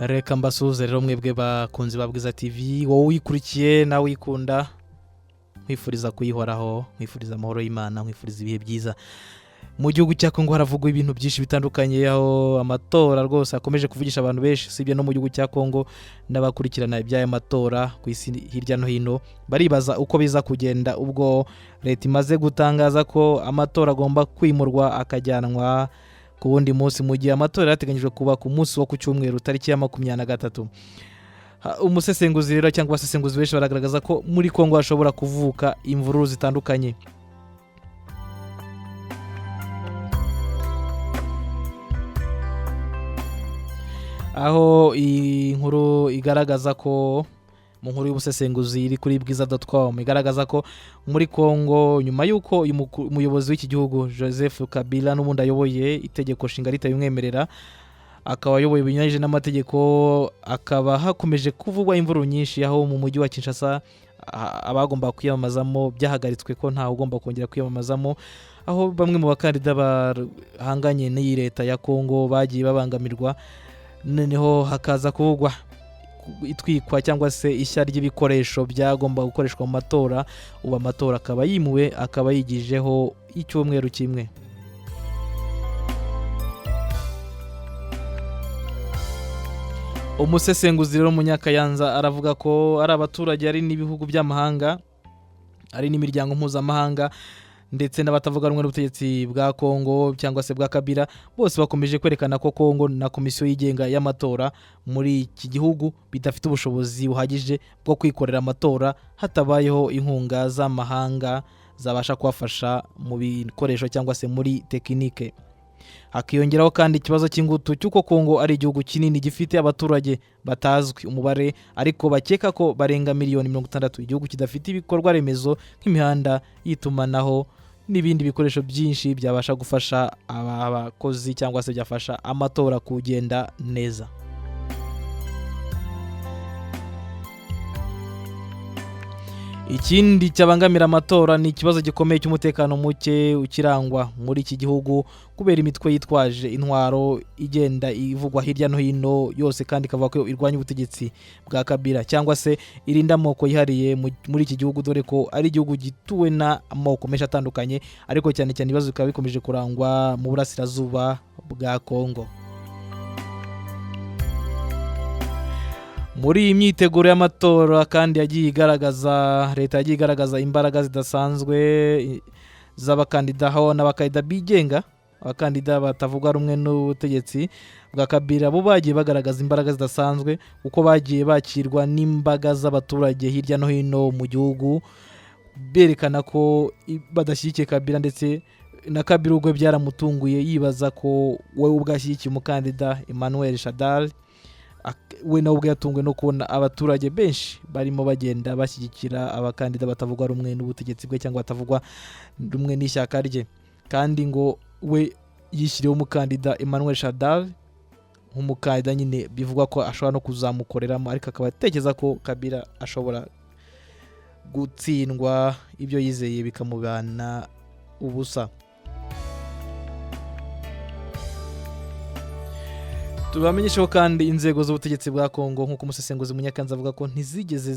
Reka mbasuhuze rero mwebwe bakunzi ba Bwiza TV, wowe uyikurikiye nawe uyikunda, nkwifuriza kuyihoraho, nkwifuriza amahoro y'Imana, nkwifuriza ibihe byiza. Mu gihugu cya Kongo haravugwa ibintu byinshi bitandukanye, aho amatora rwose akomeje kuvugisha abantu benshi, usibye no mu gihugu cya Kongo n'abakurikirana iby'aya matora ku isi hirya no hino baribaza uko biza kugenda ubwo leta imaze gutangaza ko amatora agomba kwimurwa akajyanwa ku wundi munsi, mu gihe amatora yateganyijwe kuba ku munsi wo ku cyumweru tariki ya 23. Umusesenguzi rero cyangwa abasesenguzi benshi baragaragaza ko muri Kongo hashobora kuvuka imvururu zitandukanye. Aho iyi nkuru igaragaza ko mu nkuru y'ubusesenguzi iri kuri bwiza.com igaragaza ko muri Kongo nyuma y'uko uyu umuyobozi w'iki gihugu Joseph Kabila n'ubundi ayoboye itegeko nshinga ritabimwemerera, akaba ayoboye binyuranyije n'amategeko, akaba hakomeje kuvugwa imvururu nyinshi, aho mu mujyi wa Kinshasa abagomba kwiyamamazamo byahagaritswe ko ntawe ugomba kongera kwiyamamazamo, aho bamwe mu bakandida bahanganye n'iyi leta ya Kongo bagiye babangamirwa, noneho hakaza kuvugwa itwikwa cyangwa se ishya ry'ibikoresho byagomba gukoreshwa mu matora. Ubu amatora akaba yimuwe, akaba yigijeho icyumweru kimwe. Umusesenguzi rero Munyakayanza aravuga ko ari abaturage, ari n'ibihugu by'amahanga, ari n'imiryango mpuzamahanga ndetse n'abatavuga rumwe n'ubutegetsi bwa Kongo cyangwa se bwa Kabila, bose bakomeje kwerekana ko Kongo na komisiyo yigenga y'amatora muri iki gihugu bidafite ubushobozi buhagije bwo kwikorera amatora hatabayeho inkunga z'amahanga zabasha kubafasha mu bikoresho cyangwa se muri tekinike. Hakiyongeraho kandi ikibazo cy'ingutu cy'uko Kongo ari igihugu kinini gifite abaturage batazwi umubare, ariko bakeka ko barenga miliyoni 60, igihugu kidafite ibikorwa remezo nk'imihanda y'itumanaho n'ibindi bikoresho byinshi byabasha gufasha aba bakozi cyangwa se byafasha amatora kugenda neza. Ikindi cyabangamira amatora ni ikibazo gikomeye cy'umutekano muke ukirangwa muri iki gihugu kubera imitwe yitwaje intwaro igenda ivugwa hirya no hino yose, kandi ikavuga ko irwanya ubutegetsi bwa Kabila cyangwa se irinda amoko yihariye muri iki gihugu, dore ko ari igihugu gituwe n'amoko menshi atandukanye, ariko cyane cyane ibibazo bikaba bikomeje kurangwa mu burasirazuba bwa Kongo. Muri iyi myiteguro y'amatora kandi yagiye igaragaza, leta yagiye igaragaza imbaraga zidasanzwe z'abakandida, aho n'abakandida bigenga, abakandida batavuga rumwe n'ubutegetsi bwa Kabila, bo bagiye bagaragaza imbaraga zidasanzwe kuko bagiye bakirwa n'imbaga z'abaturage hirya no hino mu gihugu, berekana ko badashyigikiye Kabila, ndetse na Kabila ubwe byaramutunguye yibaza ko we ubwe ashyigikiye umukandida Emmanuel Shadary. We nawe ubwe yatunguwe no kubona abaturage benshi barimo bagenda bashyigikira abakandida batavugwa rumwe n'ubutegetsi bwe cyangwa batavugwa rumwe n'ishyaka rye, kandi ngo we yishyiriyeho umukandida Emmanuel Shadary nk'umukandida nyine bivugwa ko ashobora no kuzamukoreramo, ariko akaba atekereza ko Kabila ashobora gutsindwa, ibyo yizeye bikamubana ubusa. Tubamenyesheho kandi inzego z'ubutegetsi bwa Kongo nk'uko umusesenguzi Munyakanza avuga ko ntizigeze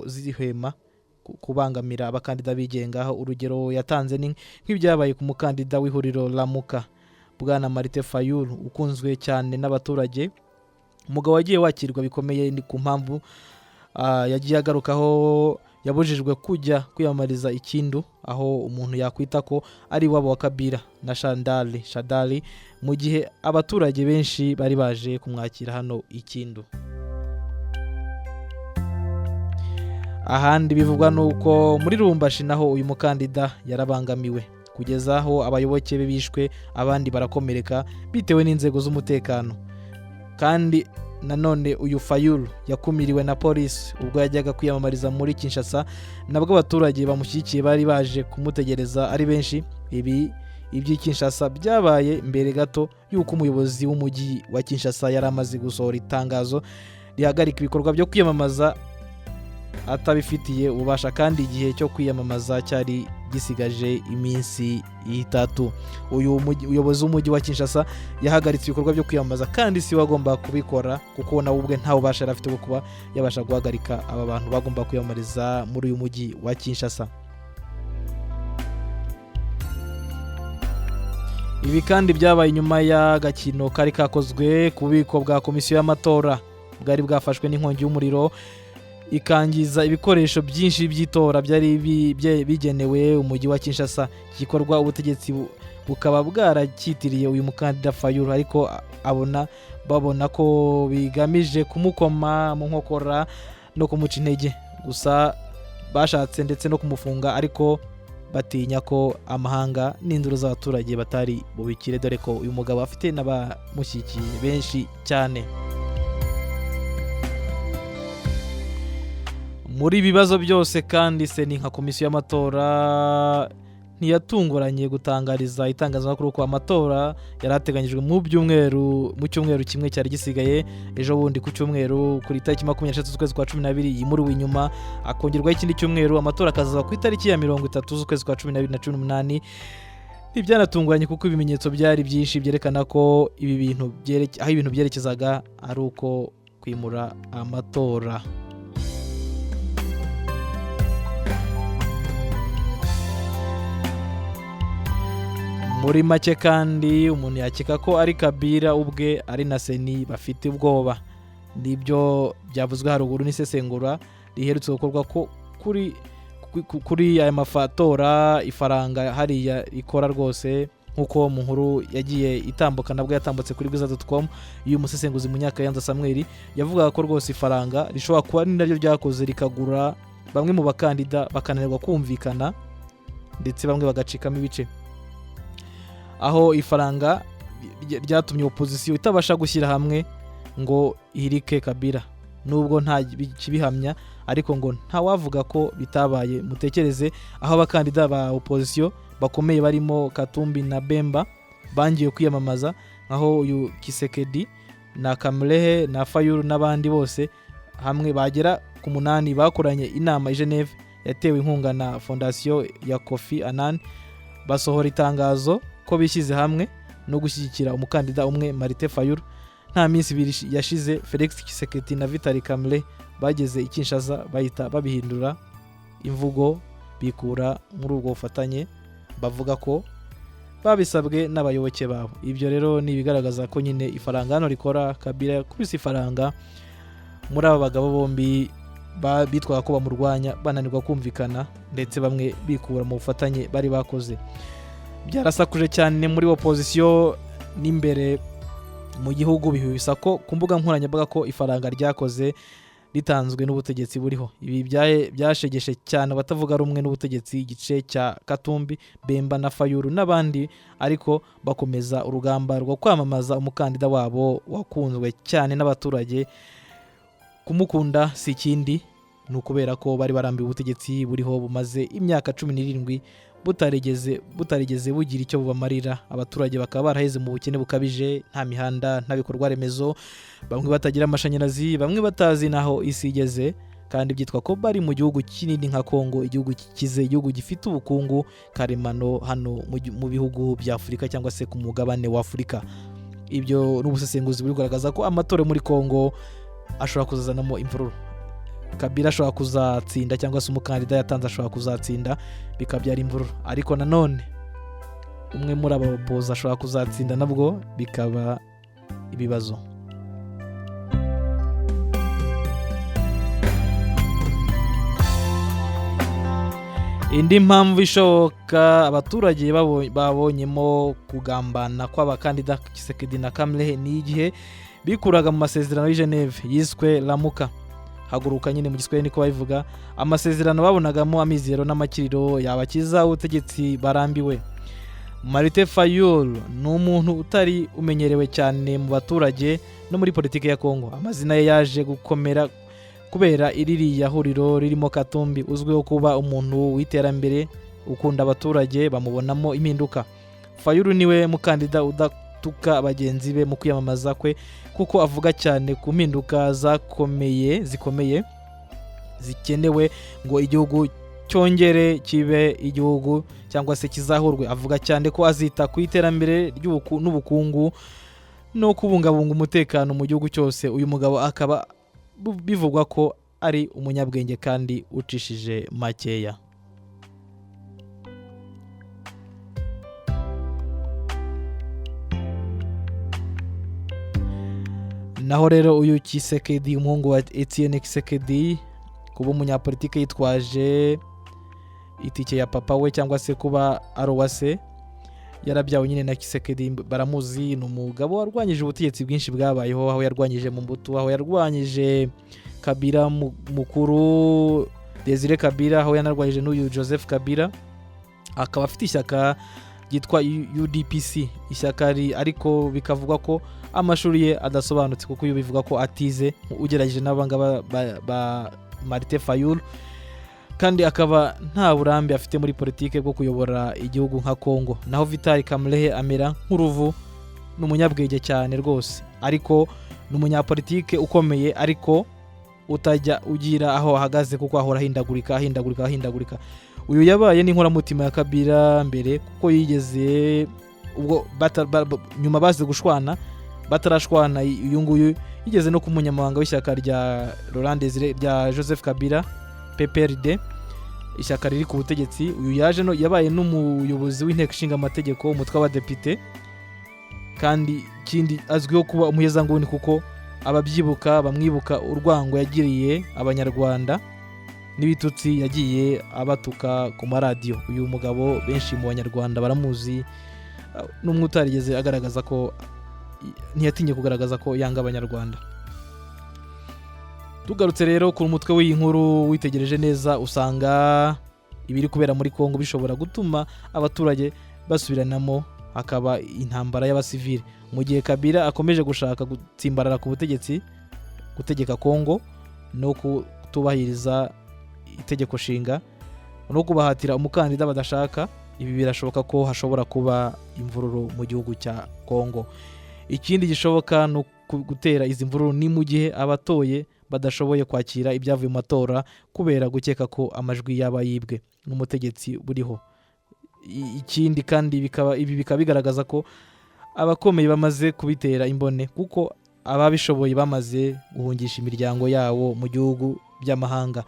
zihwema kubangamira abakandida bigenga, aho urugero yatanze ni nk'ibyabaye ku mukandida w'ihuriro Lamuka Bwana Martin Fayulu ukunzwe cyane n'abaturage, umugabo wagiye wakirwa bikomeye ni ku mpamvu yagiye agarukaho, yabujijwe kujya kwiyamamariza ikindu, aho umuntu yakwita ko ari iwabo wa Kabila na Shadary, mu gihe abaturage benshi bari baje kumwakira hano ikindu. Ahandi bivugwa nuko muri Lubumbashi naho uyu mukandida yarabangamiwe kugeza aho abayoboke be bishwe, abandi barakomereka bitewe n'inzego z'umutekano. Kandi nanone uyu Fayulu yakumiriwe na polisi ubwo yajyaga kwiyamamariza muri Kinshasa, nabwo abaturage bamushyigikiye bari baje kumutegereza ari benshi. Ibi iby'i Kinshasa byabaye mbere gato y'uko umuyobozi w'umujyi wa Kinshasa yari amaze gusohora itangazo rihagarika ibikorwa byo kwiyamamaza atabifitiye ububasha, kandi igihe cyo kwiyamamaza cyari gisigaje iminsi 3. Uyu muyobozi w'umujyi wa Kinshasa yahagaritse ibikorwa byo kwiyamamaza, kandi si we agomba kubikora kuko nawe ubwe nta bubasha yari afite bwo kuba yabasha guhagarika aba bantu bagomba kwiyamamariza muri uyu mujyi wa Kinshasa. Ibi kandi byabaye nyuma y'agakino kari kakozwe ku bubiko bwa komisiyo y'amatora bwari bwafashwe n'inkongi y'umuriro ikangiza ibikoresho byinshi by'itora byari bigenewe umujyi wa Kinshasa. Iki gikorwa ubutegetsi bukaba bwaracyitiriye uyu mukandida Fayulu, ariko babona ko bigamije kumukoma mu nkokora no kumuca intege. Gusa bashatse ndetse no kumufunga, ariko batinya ko amahanga n'induru z'abaturage batari bubikire, dore ko uyu mugabo afite n'abamushyigikiye benshi cyane. Muri ibi bibazo byose kandi seni nka komisiyo y'amatora ntiyatunguranye gutangariza itangazamakuru ko amatora yari ateganyijwe mu cyumweru kimwe cyari gisigaye ejo bundi ku cyumweru kuri tariki 23 z'ukwezi kwa 12 yimuriwe inyuma akongerwaho ikindi cyumweru, amatora akazaba ku itariki ya 30 z'ukwezi kwa 12 na 18. Ntibyanatunguranye kuko ibimenyetso byari byinshi byerekana ko ibi bintu aho ibintu byerekezaga ari uko kwimura amatora. Muri make kandi umuntu yakeka ko ari Kabila ubwe ari na Seni bafite ubwoba. Nibyo byavuzwe haruguru n'isesengura riherutse gukorwa ko kuri aya mafatora ifaranga hariya ikora rwose, nk'uko mu nkuru yagiye itambuka nabwo yatambutse kuri bwiza.com y'uyu musesenguzi Munyakayanza Samuel, yavugaga ko rwose ifaranga rishobora kuba ari naryo ryakoze rikagura bamwe mu bakandida bakananirwa kumvikana, ndetse bamwe bagacikamo ibice, aho ifaranga ryatumye opozisiyo itabasha gushyira hamwe ngo ihirike Kabila, nubwo nta kibihamya, ariko ngo ntawavuga ko bitabaye. Mutekereze aho abakandida ba opozisiyo bakomeye barimo Katumbi na Bemba bangiye kwiyamamaza, nkaho uyu Kisekedi na Kamlehe na Fayulu n'abandi bose hamwe bagera ku 8 bakoranye inama i Geneve yatewe inkunga na fondasiyo ya Kofi Annan, basohora itangazo ko bishyize hamwe no gushyigikira umukandida umwe Martin Fayulu. Nta minsi ibiri yashize Felix Tshisekedi na Vital Kamerhe bageze i Kinshasa bahita babihindura imvugo, bikura muri ubwo bufatanye bavuga ko babisabwe n'abayoboke babo. Ibyo rero ni ibigaragaza ko nyine ifaranga hano rikora. Kabila yakubise ifaranga muri aba bagabo bombi bitwaga ko bamurwanya, bananirwa kumvikana, ndetse bamwe bikura mu bufatanye bari bakoze. Byarasakuje cyane muri opozisiyo n'imbere mu gihugu, bihubisa ko ku mbuga nkoranyambaga ko ifaranga ryakoze ritanzwe n'ubutegetsi buriho. Ibi byashegeshe cyane abatavuga rumwe n'ubutegetsi, igice cya Katumbi, Bemba na Fayulu n'abandi, ariko bakomeza urugamba rwo kwamamaza umukandida wabo wakunzwe cyane n'abaturage. Kumukunda si ikindi, ni ukubera ko bari barambiwe ubutegetsi buriho bumaze imyaka 17 butarigeze bugira icyo bubamarira. Abaturage bakaba baraheze mu bukene bukabije, nta mihanda, nta bikorwa remezo, bamwe batagira amashanyarazi, bamwe batazi naho isi igeze, kandi byitwa ko bari mu gihugu kinini nka Kongo, igihugu kikize, igihugu gifite ubukungu karemano hano mu bihugu bya Afurika cyangwa se ku mugabane wa Afurika. Ibyo n'ubusesenguzi buri kugaragaza ko amatora muri Kongo ashobora kuzazanamo imvururu. Kabila ashobora kuzatsinda cyangwa se umukandida yatanze ashobora kuzatsinda bikabyara imvururu, ariko nanone umwe muri aba bapoza ashobora kuzatsinda nabwo bikaba ibibazo. Indi mpamvu ishoboka abaturage babonyemo kugambana kw'abakandida Tshisekedi na Kamlehe ni igihe bikuraga mu masezerano y'i Geneve yiswe Lamuka, haguruka nyine mu Giswahili niko babivuga, amasezerano babonagamo amizero n'amakiriro yabakiza ubutegetsi barambiwe. Martin Fayulu ni umuntu utari umenyerewe cyane mu baturage no muri politiki ya Kongo. Amazina ye yaje gukomera kubera iririya huriro ririmo Katumbi, uzwiho kuba umuntu w'iterambere ukunda abaturage, bamubonamo impinduka. Fayulu niwe mukandida udatuka bagenzi be mu kwiyamamaza kwe, kuko avuga cyane ku mpinduka zikomeye zikenewe ngo igihugu Cyongere kibe igihugu cyangwa se kizahurwe. Avuga cyane ko azita ku iterambere n'ubukungu no kubungabunga umutekano mu gihugu cyose. Uyu mugabo akaba bivugwa ko ari umunyabwenge kandi ucishije makeya. Naho rero uyu Tshisekedi, umuhungu wa Etienne Tshisekedi, kuba umunyapolitike yitwaje itike ya papa we cyangwa se kuba ari uwa se, yarabyawe nyine na Tshisekedi, baramuzi. Ni umugabo warwanyije ubutegetsi bwinshi bwabayeho, aho yarwanyije Mobutu, aho yarwanyije Kabila mukuru Desire Kabila, aho yanarwanyije n'uyu Joseph Kabila. Akaba afite ishyaka ryitwa UDPC, ishyaka ariko bikavugwa ko amashuri ye adasobanutse, kuko uyu bivuga ko atize ugereranyije n'abangaba ba Martin Fayulu, kandi akaba nta burambe afite muri politike bwo kuyobora igihugu nka Congo. Naho Vital Kamerhe amera nk'uruvu, ni umunyabwenge cyane rwose, ariko ni umunyapolitike ukomeye, ariko utajya ugira aho ahagaze, kuko ahora ahindagurika, ahindagurika, ahindagurika. Uyu yabaye n'inkoramutima ya Kabila mbere, kuko yigeze ubwo nyuma bazi gushwana, batarashwana uyu nguyu yigeze no kuba umunyamabanga w'ishyaka rya Laurent Desire, rya Joseph Kabila, PPRD, ishyaka riri ku butegetsi. Uyu yaje no, yabaye n'umuyobozi w'inteko ishinga amategeko, umutwe w'abadepite. Kandi ikindi, azwiho kuba umuhezanguni, kuko ababyibuka bamwibuka urwango yagiriye Abanyarwanda n'ibitutsi yagiye abatuka ku maradiyo. Uyu mugabo benshi mu Banyarwanda baramuzi, n'umwe utarigeze agaragaza ko, ntiyatinye kugaragaza ko yanga Abanyarwanda. Tugarutse rero ku mutwe w'iyi nkuru, witegereje neza usanga ibiri kubera muri Kongo bishobora gutuma abaturage basubiranamo, hakaba intambara y'abasivili, mu gihe Kabila akomeje gushaka gutsimbarara ku butegetsi, gutegeka Kongo no kutubahiriza itegeko nshinga no kubahatira umukandida badashaka. Ibi birashoboka ko hashobora kuba imvururu mu gihugu cya Kongo. Ikindi gishoboka ni gutera izi mvururu ni mu gihe abatoye badashoboye kwakira ibyavuye mu matora kubera gukeka ko amajwi yaba yibwe n'umutegetsi buriho. Ikindi kandi, ibi bikaba bigaragaza ko abakomeye bamaze kubitera imbone, kuko ababishoboye bamaze guhungisha imiryango yabo mu gihugu by'amahanga.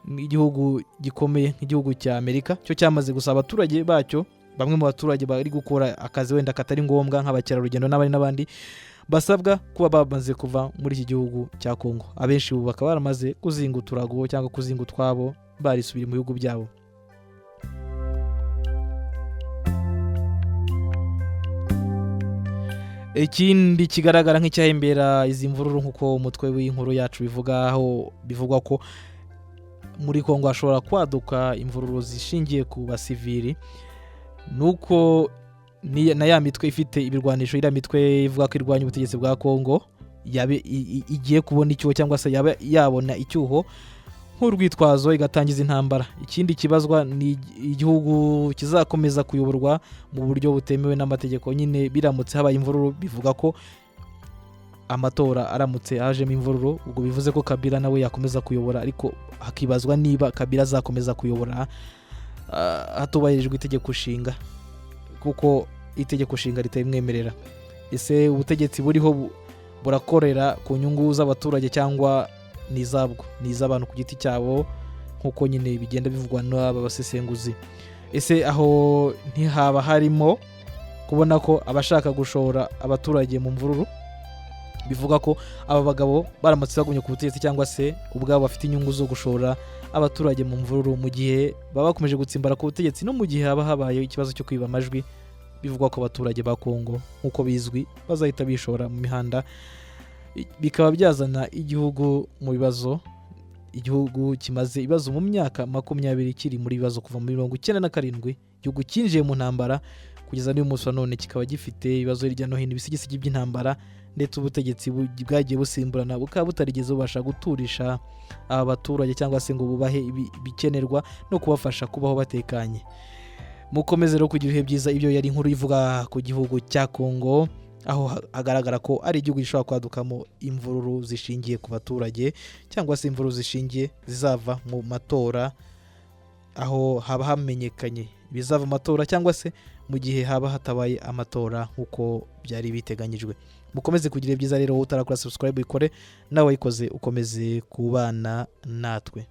Igihugu gikomeye nk'igihugu cya Amerika cyo cyamaze gusaba abaturage bacyo, bamwe mu baturage bari gukora akazi wenda katari ngombwa nk'abakerarugendo n'abandi n'abandi, basabwa kuba bamaze kuva muri iki gihugu cya Kongo. Abenshi ubu bakaba baramaze kuzinga uturago cyangwa kuzinga utwabo, barisubira mu bihugu byabo. Ikindi kigaragara nk'icyahembera izi mvururu, nk'uko umutwe w'inkuru yacu bivuga, aho bivugwa ko muri Kongo hashobora kwaduka imvururu zishingiye ku basivili, nuko na ya mitwe ifite ibirwanisho, iriya mitwe ivuga ko irwanya ubutegetsi bwa Kongo, yabe igiye kubona icyuho cyangwa se yaba yabona icyuho nk'urwitwazo igatangiza intambara. Ikindi kibazwa ni igihugu kizakomeza kuyoborwa mu buryo butemewe n'amategeko. Nyine biramutse habaye imvururu, bivuga ko amatora aramutse hajemo imvururu, ubwo bivuze ko Kabila nawe yakomeza kuyobora, ariko hakibazwa niba Kabila azakomeza kuyobora hatubahirijwe itegeko nshinga, kuko itegeko nshinga ritabimwemerera. Ese ubutegetsi buriho burakorera ku nyungu z'abaturage cyangwa ni izabwo, ni iz'abantu ku giti cyabo, nk'uko nyine bigenda bivugwa n'aba basesenguzi? Ese aho ntihaba harimo kubona ko abashaka gushora abaturage mu mvururu, bivuga ko aba bagabo baramutse bagumye ku butegetsi cyangwa se ubwabo bafite inyungu zo gushora abaturage mu mvururu mu gihe baba bakomeje gutsimbara ku butegetsi, no mu gihe haba habaye ikibazo cyo kwiba amajwi, bivugwa ko abaturage ba Kongo nk'uko bizwi bazahita bishora mu mihanda, bikaba byazana igihugu mu bibazo, igihugu kimaze ibibazo mu myaka 20 kiri muri bibazo kuva muri 97, igihugu cyinjiye mu ntambara kugeza n'uyu munsi wa none kikaba gifite ibibazo hirya no hino, ibisigisigi by'intambara, ndetse ubutegetsi bwagiye busimburana bukaba butarigeze bubasha guturisha aba baturage cyangwa se ngo bubahe ibikenerwa no kubafasha kubaho batekanye. Mukomeze rero kugira ibihe byiza. Ibyo yari inkuru ivuga ku gihugu cya Kongo, aho hagaragara ko ari igihugu gishobora kwadukamo imvururu zishingiye ku baturage cyangwa se imvururu zishingiye zizava mu matora. Aho haba hamenyekanye ibizava mu matora, cyangwa se mu gihe haba hatabaye amatora nk'uko byari biteganyijwe. Mukomeze kugira ibyiza rero. Wowe utarakora subscribe, ikore, nawe wayikoze ukomeze kubana natwe.